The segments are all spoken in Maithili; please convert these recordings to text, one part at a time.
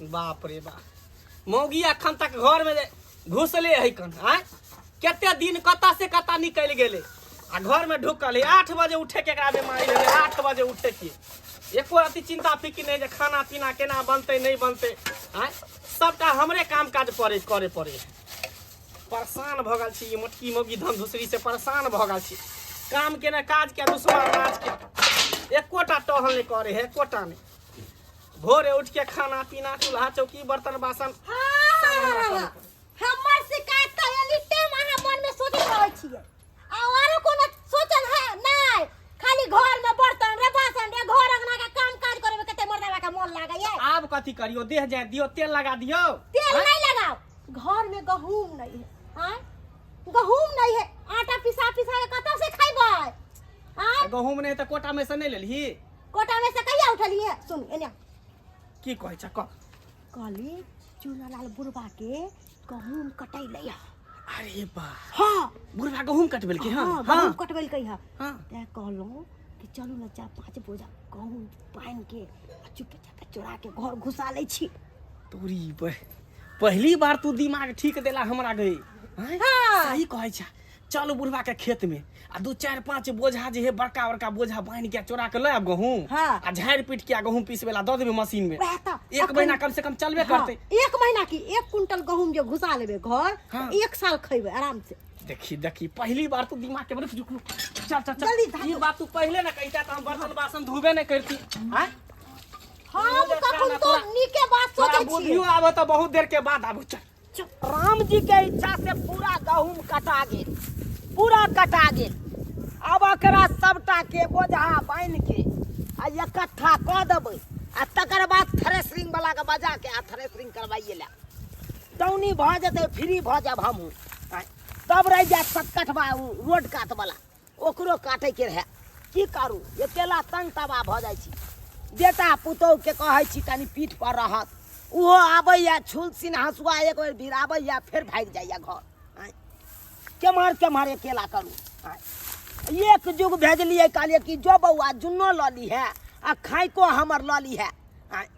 बाप रे बाप, मौगी अखन तक घर में घुसले है कन आय, कते दिन कतऽ से कतऽ निकलि गेलै आ घर में ढुकल है। 8 बजे उठे के एकरा बीमारी भेलै, 8 बजे उठे के एको रति चिंता फिक्र नहीं जे खाना पीना केना बनतै नहीं बनतै आय, सबटा हमरे काम काज पड़े करे पड़े है। परेशान भऽ गेल छी ई मोटकी मौगी धन धुसरी से परेशान भऽ गेल छी। काम केने काज के दुश्मन राज के एकोटा टहल नहीं करे है, एकोटा नहीं। भोरे उठ के खाना पीना चूल्हा चौकी बर्तन बासन सब हमरा करे पड़े। हमर शिकायत तऽ एनी टाइम अहाँ मन में सोचैत रहै छियै आ आरो कोनो सोचल है नहीं, खाली घर में बर्तन रे बासन रे घर अंगना के काम काज करे में कते मर्दावा के मन लागैया। आब कथी करियो, देह जाय दियो, तेल लगा दियो। तेल आँय? नहीं लगाओ, घर में गहूम नहीं है। आँय? गहूम नहीं है, आटा पिसा पिसा के कतौ से खैबै? आँय? गहूम नहीं तऽ कोटा में से नहीं लेलही? कोटा में से कहिया उठलिए? सुन एने की कहै छ कह। कहली चूनालाल बुढ़वा के गहूम कटैलै है। अरे बा, हाँ बुढ़वा गहूम कटबेलकै? हाँ हाँ, गहूम कटबेलकै है। हाँ तें कहलहुँ कि चलू ने 4-5 बोझा गहूम बान्हि के आ चुपे चापे चोरा के घर घुसा लै छी। तोरी पहली बार तू दिमाग ठीक देला हमरा गई। आँय? हाँ। सही कहै छ, चलू बुढ़वा के खेत में आ 2-4-5 बोझा जे है बड़का बड़का बोझा बान्हि के चोरा के लऽ आयब गहूम। हाँ। आ झाड़ि पीट के आ गहूम पीसबै ला दऽ देबै मशीन में। वएह तऽ। एक महीना कम से कम चलबे हाँ, करतै। 1 महीना की 1 कुंटल गहूम जे घुसा लेबै घर, हाँ। 1 साल खैबै आराम से। देखी देखी पहली बार तू दिमाग के रुक रुक रुक। चल चल चल जल्दी धार ई दो। बात तू पहले ना कहिता तऽ हम बर्तन बासन धोबे नहीं करती। आँय? हम कखन तो नीके बात तोरा सोचै छियै। बुद्धियो आबे तऽ बहुत देर के बाद आबू। चल राम जी के इच्छा से पूरा गहूम कटा गेल, पूरा कटा गेल। अब एकरा सबटा के बोझा बान्हि के आ इकट्ठा कऽ देबै आ तकर बाद थ्रेसरिंग वाला के बजा के आ थ्रेसरिंग करवाइए ले दौनी भऽ जेतै, फ्री भऽ जायब हमहूँ। तब रहि जायत सतकठवा ओ रोड कात वाला, ओकरो काटैके रहए। की करू, अकेला तंग तबाह भऽ जाइ छी। बेटा पुतोहुके कहै छी कनि पीठ पर रहत, ओहो आबैए छुलसिन हँसुआ एक बेर भिड़ाबैए फेर भागि जाइए घर। आँय, केम्हर केम्हर अकेला करू। आँय, एक जुग भेजलियै, कहलियै कि जो बौआ जुन्नो लऽ लीहे आ खाइको हमर लऽ लीहे। आँय,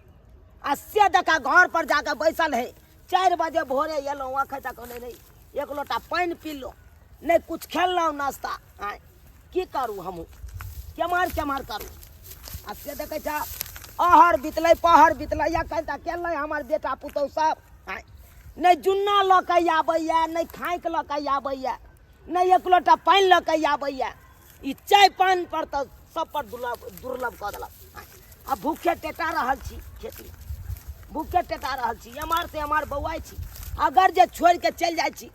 आ से देखा घर पर जाके बैसल है। 4 बजे भोरे एलहुँ, अखन तक नहि रही, एक लोटा पानि पीलहुँ नहि कुछ खेलहुँ नाश्ता। आँय, की करू हमहूँ, केम्हर केम्हर करू। आ से देखै छ अहर बितलै पहर बितलै, अखन तक केलै हमर बेटा पुतहु सब। आँय, नहि जुन्ना लऽ कऽ आबैए, नहि खाँकि लऽ कऽ आबैए, नहि एक लोटा पानि लऽ कऽ आबैए। ई चाय पान पर तऽ सब पर दुर्लभ दुर्लभ कऽ देलक। आँय, आ भूखे टेटा रहल छी, खेती भूखे टेटा रहल छी, एम्हर से एम्हर बौआइ छी। अगर जे छोड़ि कऽ चलि जाइ छी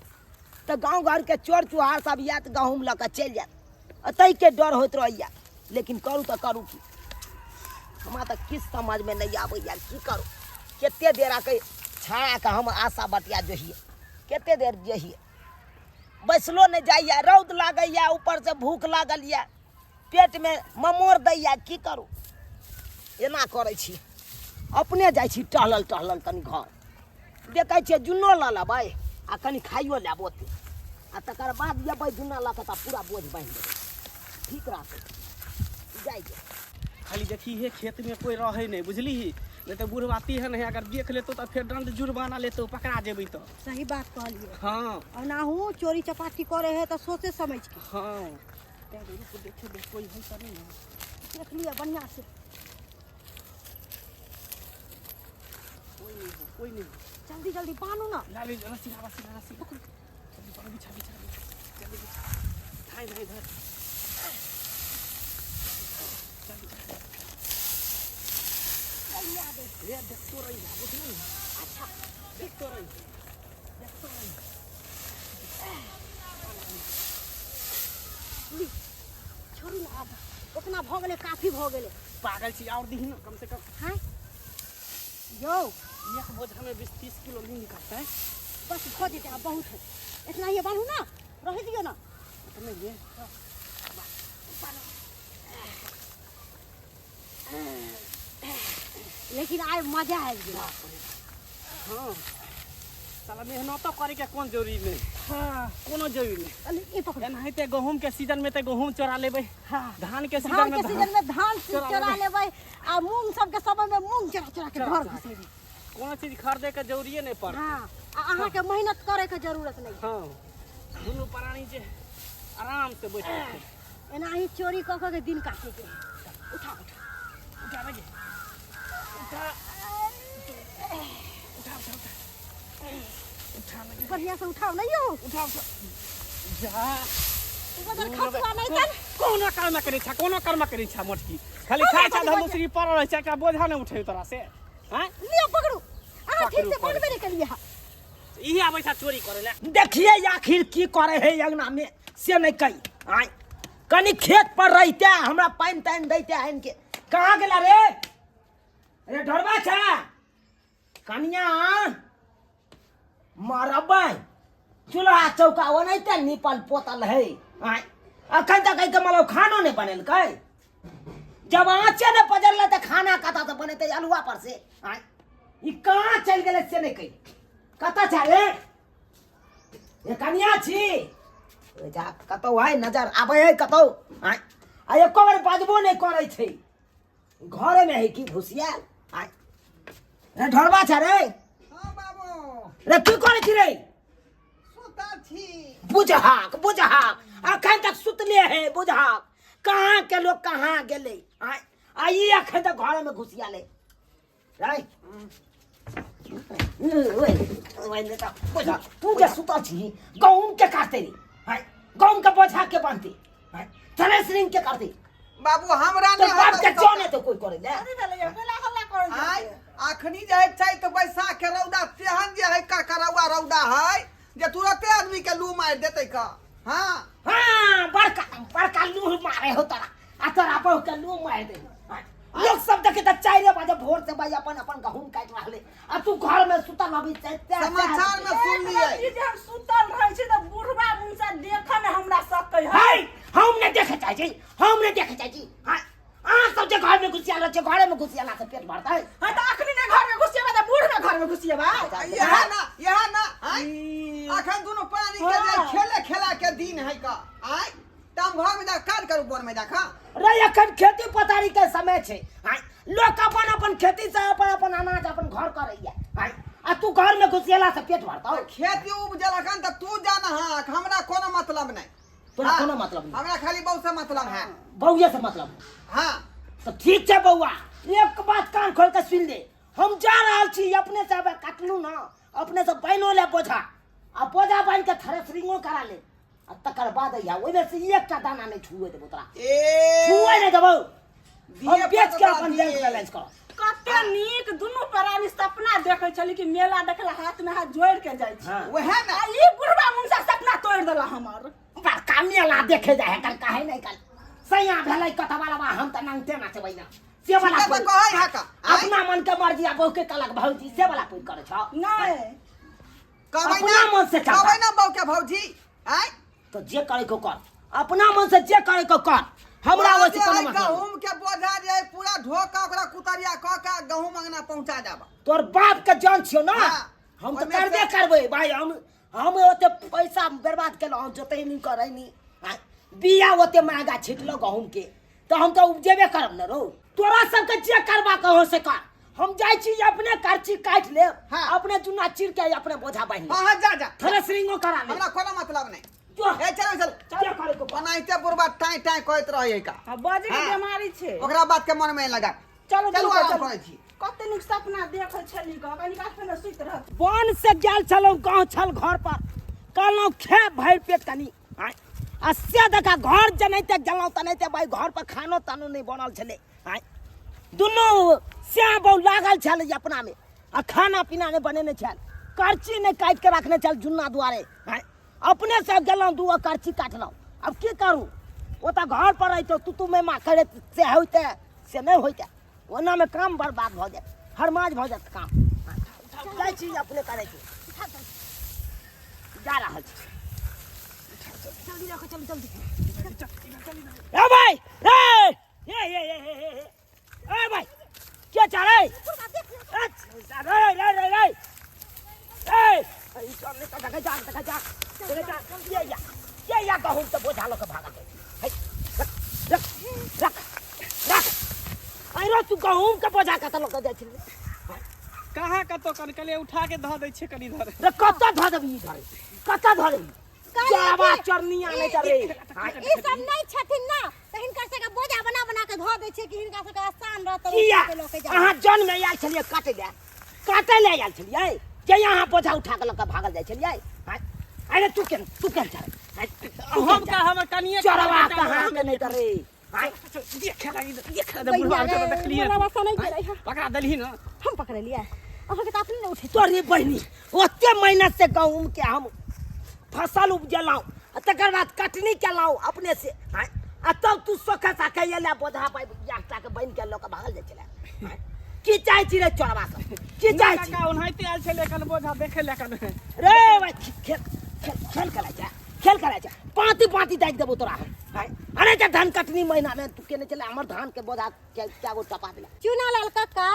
तऽ गाँव घरके चोर चुहार सब आयत गहूँम लऽ कऽ चलि जायत, आ ताहिके डर होइत रहैए। लेकिन करू तऽ करू की, हमरा तऽ किछु समझमे नहि आबैए की करू। कते देर आके छाड़ाके हम आशा बतिया जोहिए, कते देर जोहिए, बैसलो नहि जाइए, रौद लागैए, ऊपरसँ भूख लागल यऽ, पेटमे ममोर दैए, की करू। एना करै छी, अपने जाइ छी टहलल टहलल कनि घर देखै छियै, जुन्नो लऽ लेबै आ कनि खाइयो लेब ओते, आ तकर बाद एबै जुन्ना लऽ कऽ तऽ पूरा बोझ बान्हि देबै, ठीक रहतै। जाइ जे खाली देखी हे खेत में कोई रहे नहीं, बुझली? नहीं तो बुढ़वा तीहन है, अगर देख लेतो तो फिर दंड जुर्माना लेतो, पकड़ा जेबी तो। सही बात कहलिए। हाँ। ओनाहू चोरी चपाटी करे है तो सोचे समझ के। हाँ। रुक, देखे देख कोई है तो नहीं है। देख लिया बढ़िया से। कोई नहीं है, कोई नहीं है। जल्दी जल्दी बानू ना। ला ले, रस्सी ला, रस्सी ला, रस्सी। पकड़। जल्दी पकड़, बिछा, बिछा, बिछा। जल्दी बिछा। धाय, धाय, धाय। जल्दी, जल्दी। रे, देख तो रही है, बुझली? अच्छा। देख तो रही। देख तो रही। ली, छोड़ू ना आब। इतना भऽ गेलै, काफी भऽ गेलै। पागल छी, और दीही ना कम से कम। हाँ? यौ। एक बोझा में 20-30 किलो नहीं निकलता है। बस भऽ जेतै आब, बहुत है। इतना ही बान्हू ना, रह दियौ ना। इतना ही है। लेकिन आइ मजा आबि गेल। हाँ, साला मेहनतो करे के कोन जरूरी नहीं। हाँ। कोनो जरूरी नहीं। अरे, ई पकड़। एनाहिते गहूम के सीजन में ते गहूम चोरा लेबै। हाँ। धान के सीजन धान में के सीजन में धान चोरा चोरा लेबै। लेबै आ मूंग सब के समय में मूंग चोरा चोरा के चोरा घर चोरा के। घुसेबै। कोनो चीज खरीदे के जरूरिये नहीं पड़त। हाँ, आ अहाँके मेहनत करे के जरूरत नहीं। हाँ, दुनू प्राणी जे आराम से बैठ के एनाही चोरी कऽ कऽ के दिन काटे के। उठा उठा उठा लगे, उठा उठा उठा उठा उठा लगे। बढ़िया से उठाओ नहीं हो। उठा उठा जा। बदल खसुआ नहीं तन। कोनो कर्म करै छा, कोनो कर्म करै छा मोटकी, खाली हमरा खाइ छा कथी धनुषरी पड़ल रहै छा, एकरा बोझा नहि उठै तोरा से। हैं लिअ पकड़ू, अहाँ ठीक से पकड़ू, बनबे नहि केलियै हँ। इहे आबै छा चोरी करै लए। देखिए आखिर की करे है अंगना में से नहीं कही। आय कनी खेत पर रहते हमरा पानि तानि दैते आनि के। कहाँ गेला रे? अरे ढोरबा छा कनिया मारबै चूल्हा चौका ओनाहिते निपल पोतल है। आय अखन तक एहिके मतलब खानो नहि बनेलकै। जब आँचे नहि पजरलै तऽ खाना कतऽ से बनेतै अल्हुआ पर से? आय ई कहाँ चलि गेलै से नहि कही। कतऽ छै रे? ए कनिया छी ओ जा कतौ है नजर आबै है कतौ। आय आ एको बेर बजबो नहि करै छै। घरे में है की घुसियाल? आय रे ढोरबा छै रे। हाँ बाबू। रे की करै छी रे? सुतल छी। बुझहाक बुझहाक अखन तक सुतले है बुझहाक। कहाँ के लोग कहाँ गेलै? आय आ ई अखन तक घर में घुसियाल है। रे तू जे सुतल छी गहूम के काटते रे? आय गहूम के बोझा के बांधते? आय थ्रेसरिंग के करते? बाबू हमरा तो नहीं बाप के होता। जौन तो कोई करे ले। कथी भेलै यौ? केला हल्ला करै आय छै? अखनी जे है छै तऽ बैसाख के रौदा तेहन जे है करकरौआ रौदा है जे तुरते आदमी के लू मारि देतै का। हाँ हाँ, बड़का बड़का लू मारे हो तोरा आ तोरा बहु के लू मारि दे। लोग सब देखे तऽ 4 बजे भोर से भाई अपन अपन गहूम काटि रहले आ तू घर में सुतल अभी छै। समाचार में सुनलियै। एक रत्ती जे हम सुतल रहै छी तऽ बुढ़बा मुनसा देखऽ ने हमरा सकै है। है हम नहि देखे चाहै छी, हम नहि देखे चाहै छी। हाँ, अहाँ सब जे घर में घुसियाल छै, घरे में घुसियाला से पेट भरतै? हाँ तऽ अखनी ने घर में घुसिएबै तऽ बूढ़ में घर में घुसिएबै। इएह ना इएह ना। आय अखन दुनू प्राणी के जे हाँ। खेले खेला के दिन है का। आय तऽ हम घर में जा काज करू बोन में जा खा। रे अखन खेती पथारी के समय छै। आय लोक अपन अपन खेती से अपन अपन अनाज अपन घर करैया। आय आ तू घर में घुसियाला से पेट भरतौ? तऽ खेती उपजल अखन तऽ तू जान। हाँ हमरा कोनो मतलब नहीं। तोरा हाँ, कोनो मतलब नहीं? हमरा खाली बहू से मतलब है। बउए से मतलब? हाँ। तो ठीक छै बउआ, एक बात कान खोल के सुन ले। हम जा रहल छी अपने से अब काटलू ना, अपने से बान्हो ले बोझा आ बोझा बान्हि के थ्रेसरिंगो करा ले आ तकर बाद अइहा। ओहिमे से एकटा दाना नहि छुए देबौ तोरा। ए छुए नहि देबौ। हम दिए बेच के पर अपन दिए। बैंक बैलेंस करब। कते नीक दुनू प्राणी सपना देखै छली कि मेला देखला हाथ में हाथ जोड़ि के जाइ छी। हाँ। वएह ना। आ ई बुढ़बा मुनसा सपना तोड़ि देला हमर। बड़का मेला देखे जाइ है कल काहे नहि कल सैया भेलै कतबा लबा हम तऽ नंगटे नाचबै ना से वाला ठीके तऽ कोइ। कहै है का। आँय? अपना मन के मर्जी आ बहू के कहलक भौजी से वाला कोई करै छौ? नहि। कहबै अपना ना मन से चलता। कहबै ना बहू के भौजी। आँय तो जे करे को कर, अपना मन से जे करे को कर, हमरा ओहिसे जे कोनो है मतलब नहीं। गहूम के बोझा जे है पूरा ढो के ओकरा कुतरिया क के गहूम अंगना पहुंचा जाबा। तोर बाप के जान छियो ना। हाँ। हम तऽ ओहिमे करबे से- करबै भाई। हम ओते पैसा बर्बाद केलहुँ, जोतै नहि करै नहि। आँय, बिया ओते महगा छिटलहुँ गहूम के तऽ हम तऽ उपजेबे करब ने रौ। तोरा सबके जे करबाक हो से कर, हम जाइ छी अपने करची काटि लेब। हाँ। अपने चूना चीर के अपने बोझा बान्हि लेब। हाँ हाँ जा जा, थ्रेसरिंगो करा लेब। हमरा कोनो मतलब नहीं। जो। ए चलो चलो। जे करे को कर। ओनाहिते बुढ़बा टाँय टाँय कहैत रहै का। हाँ, बजै के हाँ। बीमारी छै। ओकरा बात के मन में लगा। चलो चलू चलो आराम चलो। करै छी। कते नीक सपना देखै छली ग, कनी काल ने सुति रहत। वन से गेल छलहुँ गाँव छल घर पर, कहलहुँ खे भरि पेट कनी। आँय, आ से देखा घर जनाइते गेलहुँ तनाइते भाई घर पर खानो तानो नहि बनल छलै। आँय दुनू श्याम बहु लागल छल अपना में आ खाना पीना नहि बनेने छल, करची नहि काटि के रखने छल जुन्ना दुआरे। आँय अपने से गेलहुँ दूगो करची काटलहुँ। आब की करू, ओतऽ घर पर रहितौ तू तू मेमा करैत से होइते से नहि होइते, ओनामे काम बर्बाद भऽ जायत, हरमाज भऽ जायत काम। जाइ छी अपने करै छी, जा रहल छी। जल्दी रखो, चलू जल्दी। ए भाई, ए ए ए ए ए ए ए भाई के चढ़ै? रे रे रे रे ए ई सब नहीं देखै जा, देखै जा, देखै जा। ये या ये या गहूम तऽ बोझा लऽ के भागल है। रख रख रख रख। अरे तू गहूम के बोझा कतऽ लऽ के जाइ छली? कहाँ कतौ कन कहलियै उठा के धऽ दै छियै कनि इधर। रे कतऽ धऽ देबही इधर? कतऽ धऽ देबही? कहलियै चरवा कि चरनिया नहि चले। ई सब नहि छथिन ना तऽ हिनकर सबके बोझा बना बना के धऽ दै छियै कि हिनका सबके आसान रहतै किया उठा के लऽ के जाय। अहाँ जन में आयल छलियै काटे लए, काटे लए आयल छलियै जे अहाँ बोझा उठा के लऽ के भागल जाइ छलियै? आँय? अरे तू केन चल? आँय, तू हम केन का हमर कनिए चरवा कहाँ के नहि करे? आँय, देखे लागी देखे दे बुढ़वा के देखलियै। बुढ़वा से नहि गेलै हँ। पकड़ा देलही ना। हम पकड़लियै अहाँके तऽ अपने ने उठे। तोरी बहिनी, ओते मेहनत से गहूम के हम फसल उपजेलहुँ आ तकर बाद कटनी केलहुँ अपने से, आँय? आ तब तू सोखे साखे एले बोझा पाबि एकटा के बनि के लऽ के भागल जाइ छलै। आँय? की चाहै छी रे चोरबा सब? की चाहै छी? काका ओनाहिते आयल छलै कन बोझा देखे लए कन। रे भाइ, खेल खेल खेल करै छै, खेल करै छै। पाँति पाँति दागि देबो तोरा हम। आँय? अरे जे धान कटनी महीना में तू केने छलै हमर धान के बोझा कए गो टपा देला। चुनालाल कक्का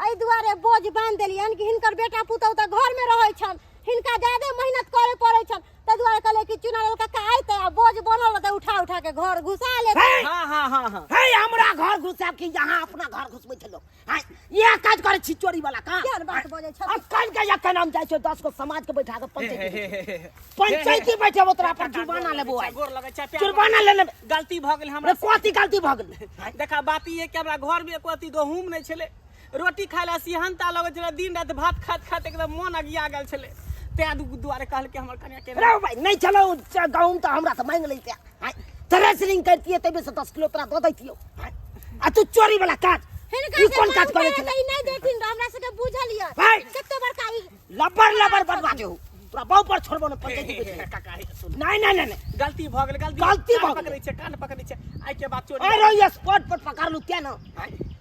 एहि दुआरे बोझ बान्हि देलियनि कि हिनकर बेटा पुतहु तऽ घरमे रहै छनि, हिनका ज्यादे मेहनत करे पड़ै छनि, ताहि दुआरे कहलियै कि चुनालाल कक्का अयतै आ बोझ बनल रहतै उठा उठा के घर घुसा लेतै। हे! हाँ, हाँ, हाँ, हाँ। हे, हमरा घर घुसाब कि यहाँ अपना घर घुसबै छै लोक? आँय, इएह काज करै छी चोरी वाला काम। केहन बात बजै छथिन? अखन के एखन हम जाइ छियौ 10 गो समाज के बैठा के पंचायती पंचायती बैठेबो तोरा पर, जुर्माना लेबो आइ। गोर लगै छै, प्यार जुर्माना ले लेबै। गलती भऽ गेल हमरा। रे कथी गलती भऽ गेल? देखा बात ई है कि हमरा घर में एको अथी गहूम नहि छलै, रोटी खाय लए सिहनता लगै छलै, दिन राति भात खाइत खाइत एकदम मन अगिया गेल छलै, तैं दुआरे कहलकै हमर कनिया के। रे भाइ नहि छलौ गहूम तऽ हमरा तऽ मांगि लैते, आँय? थ्रेसरिंग करितियै तैमे से 10 किलो तोरा दऽ दैतियौ। आँय? आ तू चोरी वाला काज हिनका ई से कोन काज मांग करै करबै छलै? तऽ ई नहि देथिन रऽ, हमरा सबके बुझल यऽ भाइ! कते बड़का ई लबर लबर बदमाश हो, तोरा बाऊ पर छोड़बो ने पंचायती बैठे। काका हे सुन। नहीं नहीं नहीं नहीं। गलती भऽ गेल, गलती गलती कान भऽ गेल। पकड़ै छै, कान पकड़ै छै, आइ के बाद चोरी। अरे ये स्पॉट पर पकड़ लू क्या ना?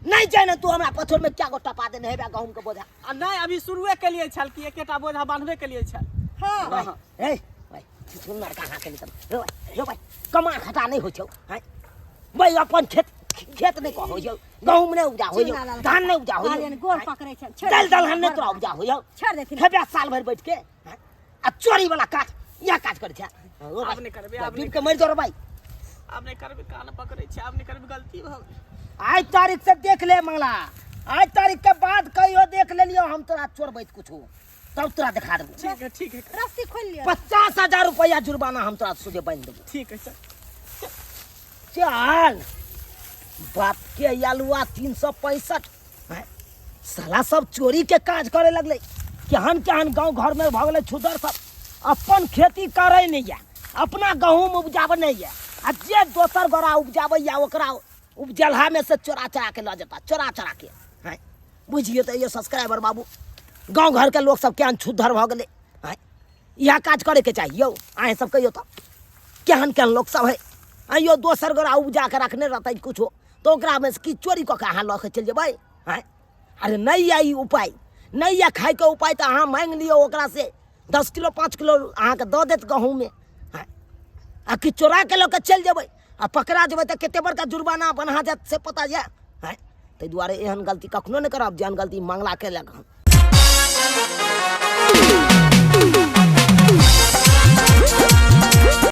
नहीं जाए ना तू हमरा पछोर में क्या गो टपा देने हेबे गहूम के बोझा। आ नहि अभी शुरुए केलिए छल कि एकेटा बोझा बांधबे केलिए छल। हाँ। भाई, ए भाई, सुन लड़का हाथ निकल। रे भाई, रे भाई, कमा खटा नहीं हो छौ। हैं? भाई अपन खेत खेत नहीं कहो यौ, गहूम नहीं उपजा हो यौ, धान नहीं उपजा हो यौ। कहलियनि गोर पकड़ै छनि, छोड़ि दालि देथिन, दलहन नहीं गोर तोरा उपजा हो यौ। छोड़ि देथिन। खेबे साल भरि बैठ के, हैं? आ चोरी वाला काज इएह काज करै छै। ओ भाई, आब नहि करबै, आब डूबि नहि के मरि जाओ रे भाई। आब नहि करबै, कान पकड़ै छै, आब नहि करबै, गलती भऽ गेल। आज तारीख से देख ले मंगला, आज तारीख के बाद कहियो देख लेलियो हम तोरा चोरबैत कुछो, तब तोरा देखा देबो। ठीक है, ठीक है। रस्सी खोलि लिअ। 50,000 रुपया जुर्माना हम तोरा सोझे बान्हि देबो। ठीक है सर। चल बाप के आलुआ 365। हैं? साला सब चोरी के काज करे लगले, केहन केहन गांव घर में भऽ गेलै छुदर सब, अपन खेती करे नहीं या, अपना गहूम उपजाबे नहीं या, आ जे दोसर गोरा उपजाबै या ओकरा उपजलहा में से चोरा चोरा के लऽ जेता, चोरा चोरा के। हैं? बुझिए तऽ ये सब्सक्राइबर बाबू, गांव घर के लोग सब केहन छुदर भऽ गेलै। हैं? इएह काज करे के चाही यौ, अहें सब कहियौ तऽ केहन केहन लोक सब है। आइयो दोसर गोरा उपजा के रखने रहतै कुछो तऽ ओकरा में से की चोरी कऽ के अहाँ लऽ के चलि जेबै? आँय? अरे नहि यऽ ई उपाय, नहि यऽ खायके उपाय तऽ अहाँ माँगि लियौ ओकरा से 10 किलो 5 किलो अहाँके दऽ देत गहूँमे। आँय? आ कि चोरा के लऽ के चलि जेबै आ पकड़ा जेबै तऽ कते बड़का जुर्माना बन्हा जायत से पता यऽ? आँय? ताहि दुआरे एहन गलती कखनो नहि करब जेहन गलती मंगला केलक हन।